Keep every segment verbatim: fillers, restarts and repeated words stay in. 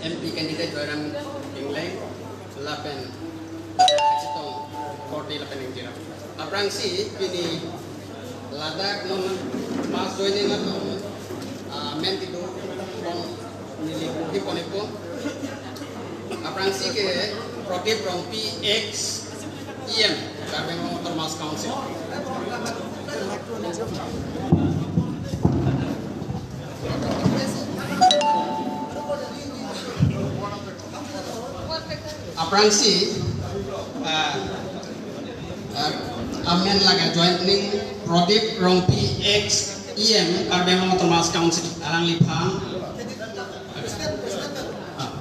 M P candidate Joyram Engleng lapen Kachetong Korte lapen ingjir. Aphrangsi pini ladak non mass joining atum, ah, men kedo pon neli kurhi pon-ikpo. Aphrangsi ke Prodip Rongpi, ex E M, Karbi Anglong Autonomous Council. Aphrangsi, ah, ah, amen lake joining Prodip Rongpi, ex E M, Karbi Anglong Autonomous Council, alangliphan. Ah.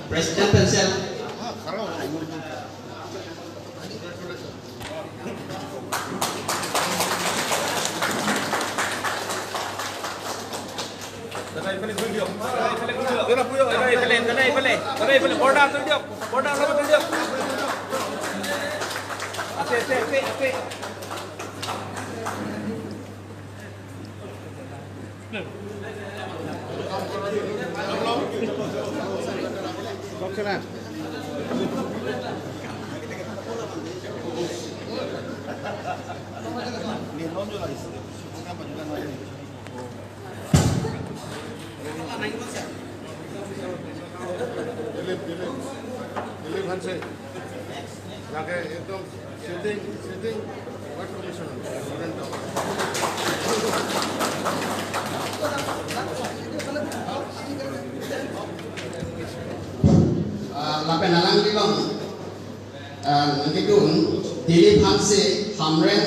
President Pansel. Dilip, Dilip, Dilip Hanse. Lake ekdom sitting, sitting Ward Commissioner, student of. Ah, lapen alanglilong, ah, nangkedun Dilip Hanse, Hamren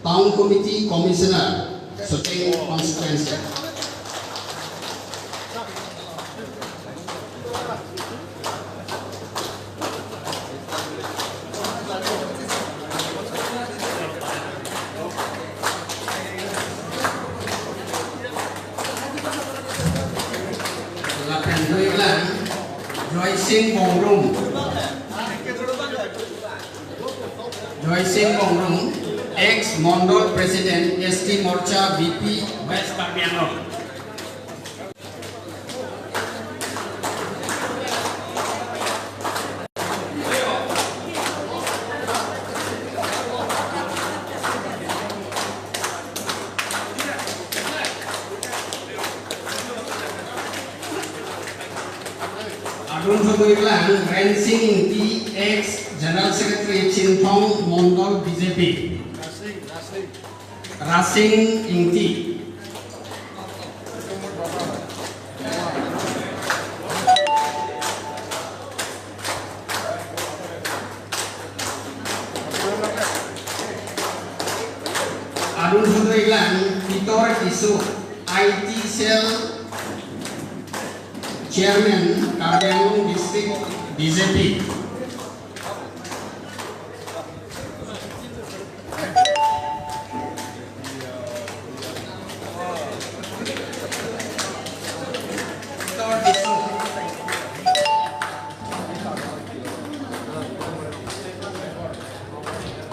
Town Committee Commissioner, Socheng Constituency. Lapen do-iklang Joysing Bongrung. Joysing Bongrung, ex Mondol President, S T Morcha, V P, West Karbi Anglong. Adunthu do-iklang Rensing Ingti, ex General Secretary, Chinthong Mondol, B J P. Rasing Ingti. Adunthu do-iklang Pitor Tisso, I T cell chairman, Karbi Anglong District, B J P.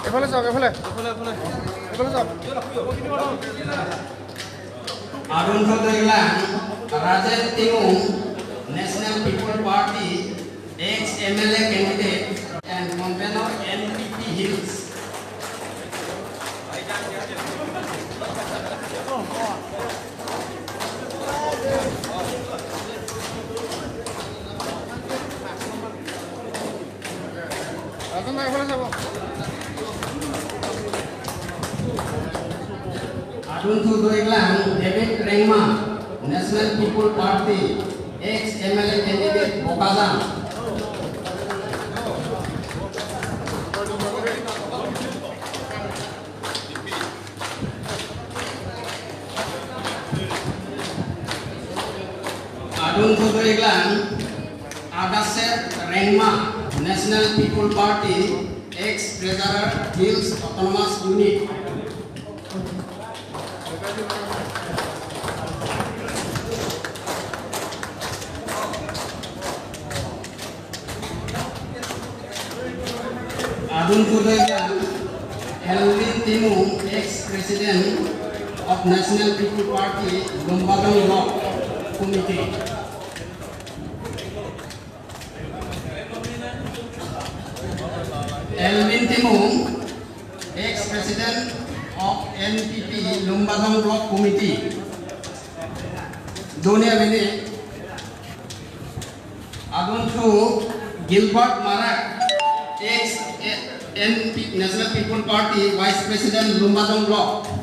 এইফালে চাওক, এইফালে। এইফালে, এইফালে। এইফালে চাওক। Adunthu do-iklang Rajen Timung, National People Party, ex M L A candidate and convener, N P P Hills. Adunthu do-iklang David Rengma, National People Party, ex M L A candidate, Bokajan. Adunthu do-iklang Adaset Rengma, National People Party, ex Treasurer, Hills Autonomous Unit. Adunthu do-iklang Elwin Timung, ex President, of National People Party, Lumbajong Block Committee. Elwin Timung, ex-president of N P P, Lumbajong Block Committee. Donia bini adunthu Gilbert Marak, ex N P, National People Party, Vice President, Lumbajong Block.